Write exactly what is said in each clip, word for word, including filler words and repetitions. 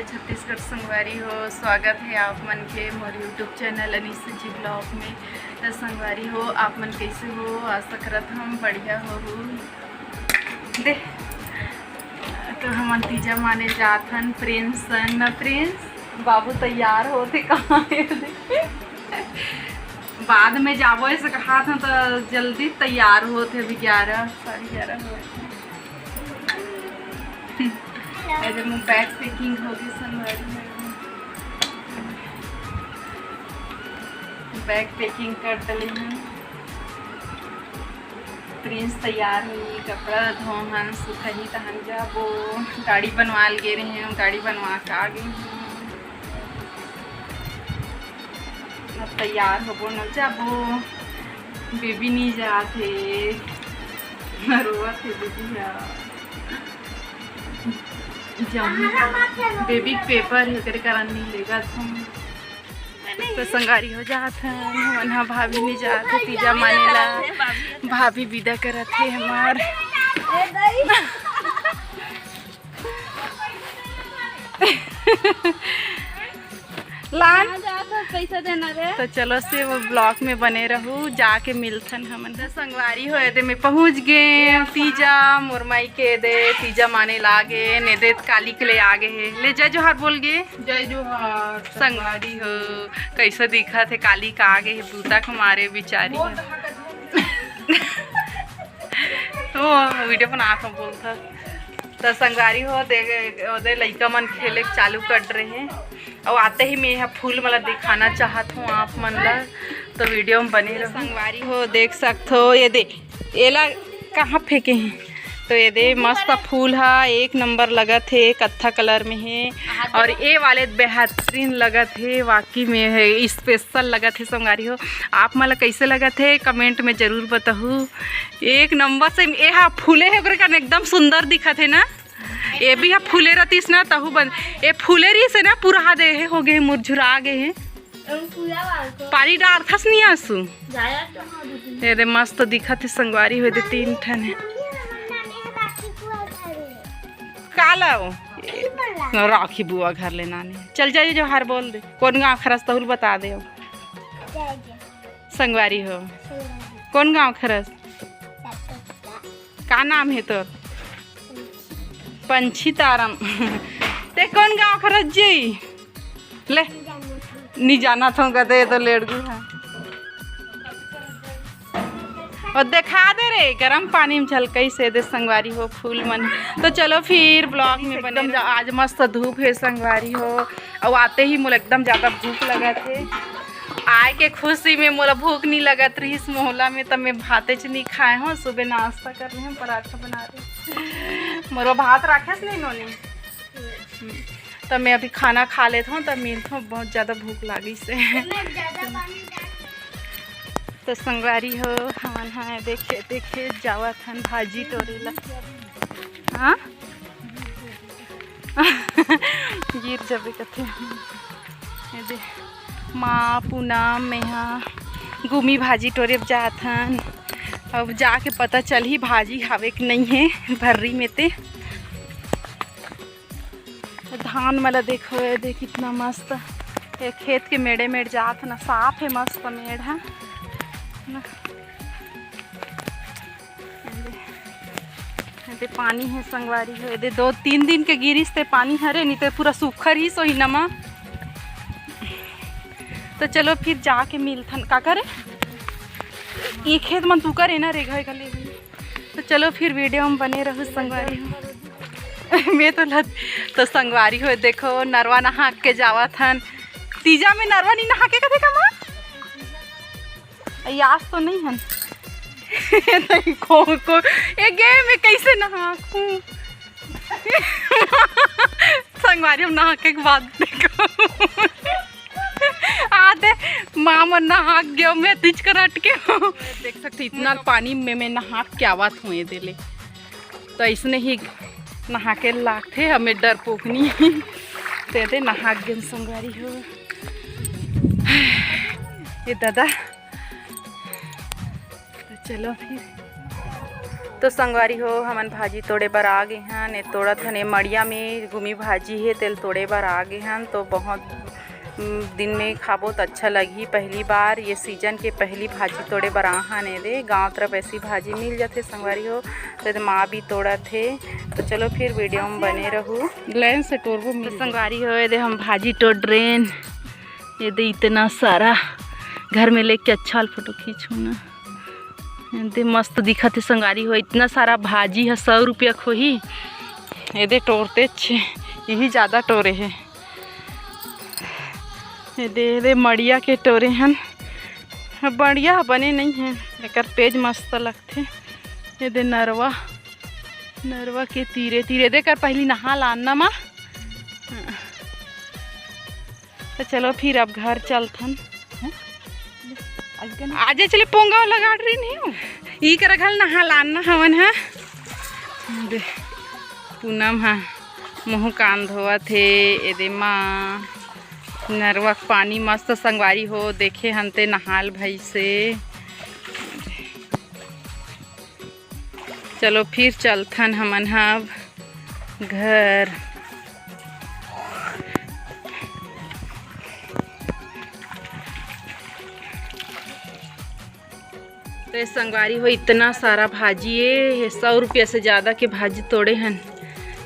छत्तीसगढ़ संगवारी हो, स्वागत हे आप मन के मोर YouTube चैनल अनीस जी ब्लॉग में। त संगवारी हो, आप मन कइसे हो? आशा करत हंव बढ़िया होहू। दे, तो हमन तीजा माने जात हन प्रिंस सन, न प्रिंस? बाबू तैयार होत हे, कहाँ हे? दे, बाद में जाबो अइसे कहात हंव, त जल्दी तैयार होत हे, अभी ग्यारह, साढ़े ग्यारह होत हे। एदे मोर बैग पैकिंग हो गे संगवारी हो। बैग पैकिंग कर डले हन। प्रिंस तैयार होही, कपड़ा धोहन, सुखही तहन जाबो। गाड़ी बनवा ल गे रहे हंव, गाड़ी बनवा के आ गे हंव। अब तैयार होबो न जाबो। बेबी नी जात हे, रोवत हे बेबी ह। जाऊँ। बेबी के पेपर हे, तेरे कारण नी लेगत हंव। तो संगवारी हो जात हन, हमन ह भाभी नी जात हे तीजा माने ला, भाभी विदा करत हे हमार। लान। कहाँ जात हस, पैसा देना रे। तो चलो से वो ब्लॉग में बने रहू, जाके मिलथन हमन। तो संगवारी हो, एदे में पहुँच गे तीजा, मोर माई के एदे तीजा माने ला गे, एदे काली के ले आ गे हे। ले जय जोहार बोल गे। जय जोहार। संगवारी हो, कइसे दिखत हे, काली का आ गे हे, बूता के मारे बिचारी ह। तो वीडियो बनात हंव बोलथस। त संगवारी हो, दे, ओदे लइका मन खेले के चालू कर रहे हैं। अउ आते ही मैं यह फूल वाला दिखाना चाहत हूँ आप मन ला, तो वीडियो में बने रहो। संगवारी हो, देख सकत हो, ये दे, एला कहाँ फेंके हैं? तो ये दे, मस्त फूल हा, एक नंबर लगत हे, कत्था कलर में हे, और ये वाले बेहतरीन लगत हे, वाकई में हे, स्पेशल लगत हे। संगवारी हो, आप मन ला कइसे लगत हे, कमेंट में जरूर बताहू। एक नंबर से एहा फूले हे, ओकरे कारण एकदम सुंदर दिखत हे ना। ये भी हा फूले रहतीस ना, तहू बन, ये फूले रहिस हे ना, पुरहा दे हे, हो गे हे, मुरझुरा गे हे। पानी डारथस नहीं आंसू? ये दे मस्त दिखत हे संगवारी हो, ये दे तीन ठन हे। का लाओ? राखी बुआ घर ले नानी। चल जाइए, जोहार बोल दे। कौन गाँव खरस तहुल बता दे। संगवारी हो। कौन गाँव खरस? का नाम हे तोर? पंछी तारम। ते कौन गाँव खरस जी? ले, नी जानत हंव कथे, ये तो लेड़गू हे। अउ देखा दे रे, गरम पानी में झलकइस हे दे संगवारी हो फूल मन। तो चलो फिर ब्लॉग में बने एकदम रहो। आज मस्त धूप हे संगवारी हो, अउ आते ही मोला एकदम ज्यादा भूख लगत हे। आए के खुशी में मोला भूख नी लगत रहिस मोहला में, त मैं भातेच नी खाए हंव। सुबह नाश्ता कर रहे हैं, पराठा बना रहे हैं। मोरो भात राखेस नहीं नोनी। हम्म। त मैं अभी खाना खा लेत हंव, त मिलत हंव, बहुत ज्यादा भूख लागिस हे। तो संगवारी हो, हमन हा देखे देखे जावत हन भाजी टोरे ला। हाँ? गिर जबे कथे। ये दे, माँ पूनम, मेहा गुमी भाजी टोरे जात हन। अब जाके पता चलही भाजी हावे कि नहीं हे भर्री में ते। धान वाला देखो, ये दे कितना मस्त, ये खेत के मेड़े मेड़ जात हे ना, साफ हे, मस्त मेड़ हे ना। ये दे, ये दे पानी हे संगवारी हो, ये दे दो तीन दिन के गिरिस ते पानी हरे, नहीं तो पूरा सूखा रहिस होही नमा। तो चलो फिर जाके मिलथन, का करे ये खेत मन तू करे ना रे, घर गले। तो चलो फिर वीडियो में बने रहो संगवारी हो। मैं तो लत, तो संगवारी हो देखो नरवा नहा के जावत हन। तीजा में नरवा नहीं नहा के कथे का माँ? यास तो नहीं हन। नहीं को, को, ए गे मैं कैसे नहा? संगवारी हम नहा के बाद देखो। आते माँ मन नहा गयो, मैं तीच कर हट के हूँ। देख सकते इतना पानी में मैं नहा के आवत हूँ, ये दे ले। तो इसने ही नहा के लागथे, हमें डरपोकनी। ते दे नहा के संगवारी हो। ये दादा, तो चलो फिर। तो संगवारी हो, हमन भाजी तोड़े बर आ गे हन। ए तोड़त हन, ए मड़िया में गुमी भाजी हे, तेल तोड़े बर आ गे हन। तो बहुत, उम, दिन में खाबो त अच्छा लगही। पहली बार ये सीजन के पहली भाजी तोड़े बर आ हन। एदे गांव तरफ ऐसी भाजी मिल जाथे संगवारी हो। तो एदे माँ भी तोड़त हे। तो चलो फिर वीडियो में बने रहू। लाइन से टोरबो तो मिल जाही। संगवारी हो, एदे हम भाजी टोड़ रेन। एदे इतना सारा घर में लेके अच्छा वाला फोटो खींचू ना। एदे मस्त दिखत हे संगवारी हो, इतना सारा भाजी ह, सौ रुपया खोही। एदे टोरते छे, यही ज्यादा टोरे हे। एदे, एदे मड़िया के टोरे हन। बढ़िया बने नहीं है, एकर पेज मस्त लगथे। एदे नरवा, नरवा के तीरे तीरे, एदे कर पहली नहा लान ना माँ। तो चलो फिर अब घर चलथन। आजे चले पोंगा वाला गाड़ रही नहीं हूँ। ई कर घल नहा लान ना हमन हा। दे, पूनम हा मुँह कान धोवत हे। एदे माँ नरवा के पानी मस्त संगवारी हो, देखे हन ते नहाल भई से। चलो फिर चलथन हमन ह अब घर। तो ये संगवारी हो, इतना सारा भाजी ए, ये सौ रुपया से ज़्यादा के भाजी तोड़े हन।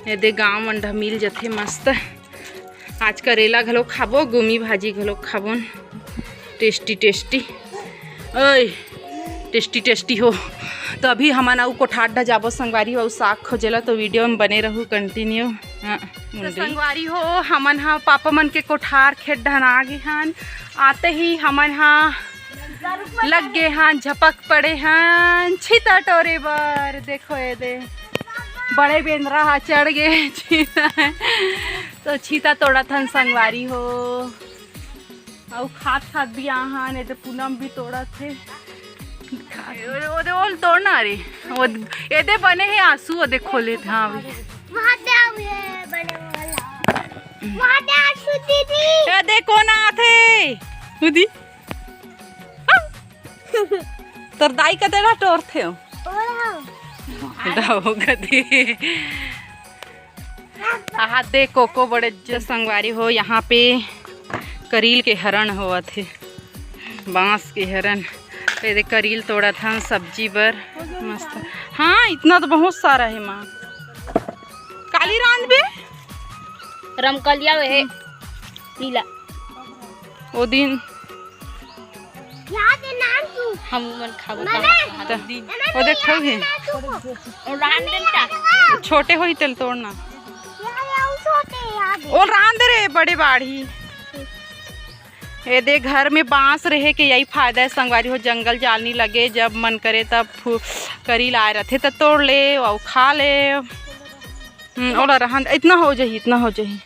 एदे गाँव मन डहा मिल जथे मस्त। आज करेला घलो खाबो, गुमी भाजी घलो खाबो, टेस्टी टेस्टी। ओए, टेस्टी टेस्टी हो। तो अभी हमन अउ कोठार डहा जाबो संगवारी हो, अउ साग खोजेला, तो वीडियो में बने रहू कंटिन्यू। हाँ, तो मुंडी। संगवारी हो, हमन हा पापा मन के कोठार खेत डहन आ गे हन। आते ही हमन हा लग गे हन, झपक पड़े हन छीता टोरे बर। देखो एदे, बड़े बेंदरा हा चढ़ गे छीता। तो छीता तोड़त हन संगवारी हो। अउ खात खात भी आहन, एदे पूनम भी तोड़त हे। ओदे ओल तोड़ना रे, ओ एदे बने हे आंसू, ओदे खोले था अभी। वहाँ पे आओ, ये बड़े वाला। वहाँ पे आंसू दीदी। एदे कोन आथे? उदी। तोर दाई कते ना टोरथे हो? ओला। दाऊ कते। आहा दे कोको बड़े ज-, संगवारी हो, यहाँ पे करील के हरण होवत हे, बांस के हरण। तो एदे करील तोड़त हन सब्जी बर, मस्त। हाँ, इतना तो बहुत सारा हे माँ। काली रांधबे? रमकलिया हे, नीला। ओ दिन याद है नाम तू? हम मन खाबो मम्मी। त, ओ देख खाऊ हे। और रान देन का? छोटे होई तेल तोड़ना। यार, ये छोटे याद है। ओ रान दे रे, बड़े बाढ़ी। एदे घर में बांस रहे के यही फायदा है संगवारी हो, जंगल जाल नहीं लगे, जब मन करे तब फु-, करील आए रथे त तोड़ ले अउ खा ले। हम्म, ओला रहन, इतना हो जाही, इतना हो जाही।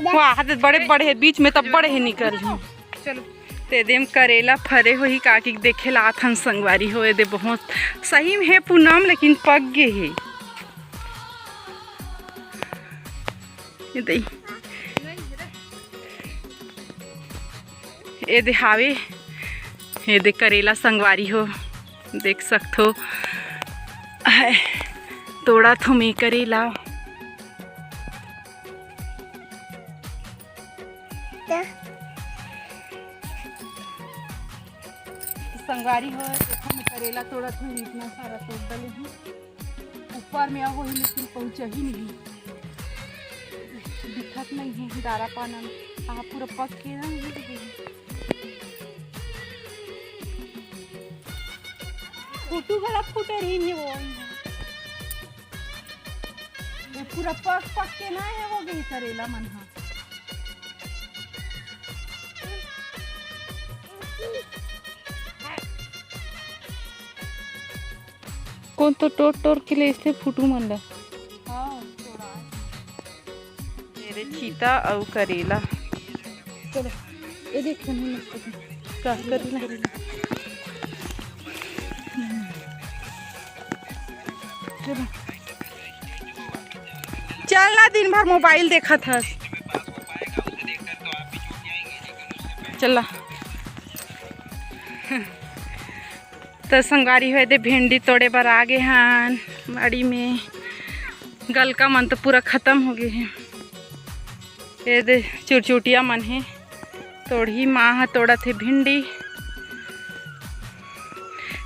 वाह, हाथ बड़े बड़े हे, बीच में तब बड़े हे निकल ही। चलो, ते देम करेला फरे होही काकी देखे ला आथन संगवारी हो। एदे बहुत सही में हे पूनम, लेकिन पक गे हे। एदे, एदे हावे, एदे करेला संगवारी हो। देख सकथो, हाय, तोड़त हों मैं करेला। संगवारी हो, देखो मैं करेला तोड़त हों, इतना सारा तोड़ डले हूँ। ऊपर में आहो ही, लेकिन पहुँचा ही नहीं, दिखत नहीं है डारा पाना में। आहा पूरा पक के ना, ये देखिए। फूटू घला फूटे रही नहीं वो। ये पूरा पक पक के ना ये हो गई करेला मन हा। कौन तो टोर टोर के ले इसलिए फूटू मन ला। हाँ, थोड़ा। मेरे छीता अउ करेला। चलो, ये देख, मस्त है। का करेला? चलो। चल ना, दिन भर मोबाइल देखत हस। चल ना। तो संगवारी हो, एदे भिंडी तोड़े बर आ गे हन बाड़ी में। गलका मन तो पूरा खत्म हो गे हे। एदे चुरचुटिया मन हे, तोड़ही, माँ ह तोड़त हे भिंडी।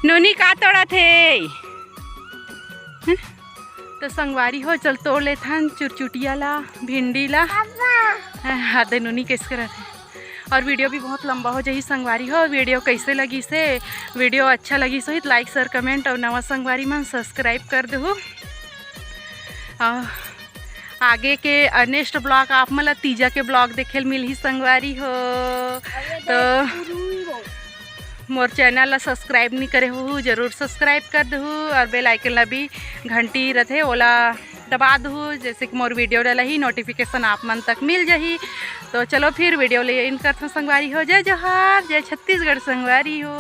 नोनी का तोड़त हे? हं? तो संगवारी हो, चल तोड़ लेथन चुरचुटिया ला, भिंडी ला। हाँ, हाँ, दे नोनी कइसे करत हे। और वीडियो भी बहुत लंबा हो जाही संगवारी हो। वीडियो कइसे लगिस हे, वीडियो अच्छा लगिस होही तो like, share, comment और नवा संगवारी मन subscribe कर देहू। और आगे के नेक्स्ट ब्लॉग आप मन ला तीजा के ब्लॉग देखे ल मिलही संगवारी हो। तो मोर चैनल ला सब्सक्राइब नहीं करे हो, जरूर सब्सक्राइब कर देहू और बेल आइकन ला भी घंटी रथे ओला दबा देहू, जैसे कि मोर वीडियो डलही नोटिफिकेशन आप मन तक मिल जाही। तो चलो फिर वीडियो ले एंड करथन संगवारी हो। जय जोहार, जय छत्तीसगढ़ संगवारी हो।